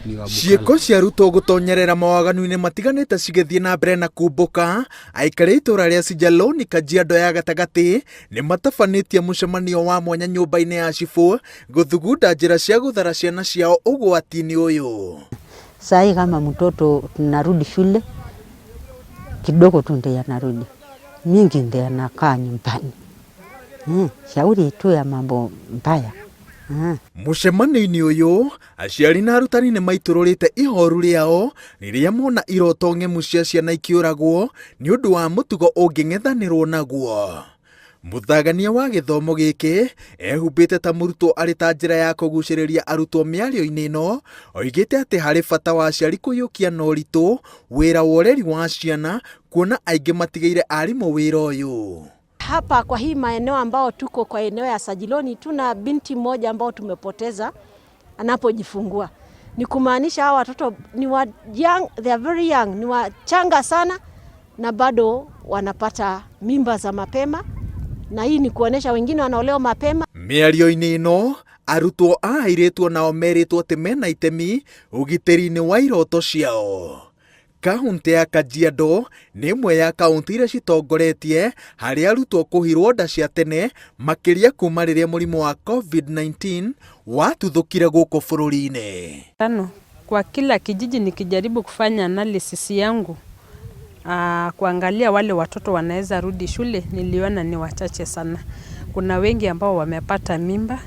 Ni wa Ciĩko Bukala. cia arutwo gũtonyerera mawaganu-inĩ matiganĩte cigĩthiĩ na mbere na kumbũka, aikari a itũra rĩa Sijaloni Kajiado ya gatagatĩ nĩ matabanĩtie mũcemanio wa mwanya nyũmba-inĩ ya cibũ gũthugunda njĩra cia gũthara ciana ciao ũgwati-inĩ ũyũ. Saa kama mtoto tunarudi shule kidogo tu ndiye anarudi, mingi ndiye anakaa nyumbani. Shauri tu ya mambo mbaya. Mũcemanio-inĩ ũyũ, aciari na arutani nĩ maitũrũrĩte ihoru rĩao rĩrĩa mona iroto ng'emu cia ciana ikĩũragwo nĩ ũndũ wa mũtugo ũngĩng'ethanĩrwo naguo. Mũthagania wa gĩthomo gĩkĩ ehumbĩte ta mũrutwo arĩ ta njĩra ya kũgucĩrĩria arutwo mĩario-inĩ ĩno, oigĩte atĩ harĩ bata wa aciari kũiyũkia na ũritũ wĩra wa ũreri wa ciana kuona aingĩ matigĩire arimũ wĩra ũyũ. Hapa kwa hii maeneo ambao tuko kwa eneo ya Sajiloni, tuna binti mmoja ambao tumepoteza anapojifungua. Ni kumaanisha hawa watoto ni wa young, they are very young, ni wachanga sana na bado wanapata mimba za mapema, na hii ni kuonesha wengine wanaolewa mapema. Mĩario-inĩ ĩno arutwo a airĩtu nao merĩtwo atĩ mena itemi ũgitĩri-inĩ wa iroto ciao. Kaunti ya Kajiado nĩ ĩmwe ya kaunti iria citongoretie harĩ arutwo kũhirwo nda cia tene makĩria kuma rĩrĩa mũrimũ wa COVID-19 watuthũkire gũkũ bũrũri-inĩ. Tano, kwa kila kijiji nikijaribu kufanya analysis yangu kuangalia wale watoto wanaweza rudi shule, niliona ni wachache sana. Kuna wengi ambao wamepata mimba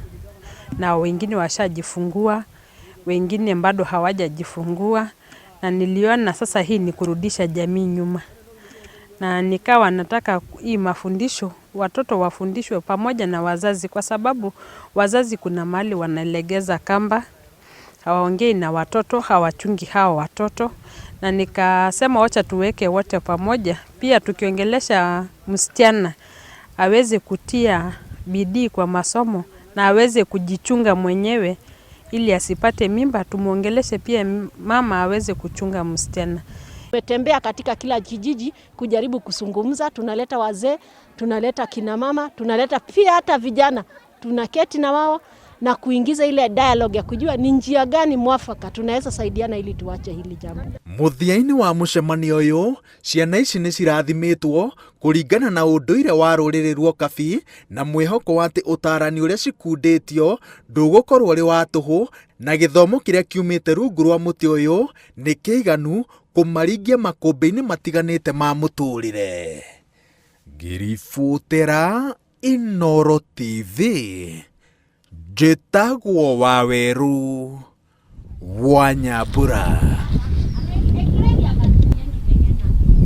na wengine washajifungua, wengine bado hawajajifungua, na niliona sasa hii ni kurudisha jamii nyuma. Na nikawa nataka hii mafundisho watoto wafundishwe pamoja na wazazi, kwa sababu wazazi kuna mahali wanalegeza kamba, hawaongei na watoto, hawachungi hawa watoto. Na nikasema wacha tuweke wote pamoja, pia tukiongelesha msichana aweze kutia bidii kwa masomo na aweze kujichunga mwenyewe ili asipate mimba. Tumuongeleshe pia mama aweze kuchunga msichana. Tumetembea katika kila kijiji kujaribu kuzungumza, tunaleta wazee, tunaleta kina mama, tunaleta pia hata vijana, tunaketi na wao na kuingiza ile dialogue ya kujua ni njia gani mwafaka tunaweza saidiana ili tuache hili jambo. Mũthia-inĩ wa mũcemanio ũyũ, ciana ici nĩ cirathimĩtwo kũringana na ũndũire wa rũrĩrĩ rwa Okabi na mwĩhoko wa atĩ ũtarani ũrĩa cikundĩtio ndũgũkorwo ũrĩ wa tũhũ na gĩthomo kĩrĩa kiumĩte rungu rwa mũtĩ ũyũ nĩ kĩiganu kũmaringia makũmbĩ-inĩ matiganĩte ma mũtũrĩre. Ngĩribotera Inooro TV, njĩtagwo Waweru wa Nyambura.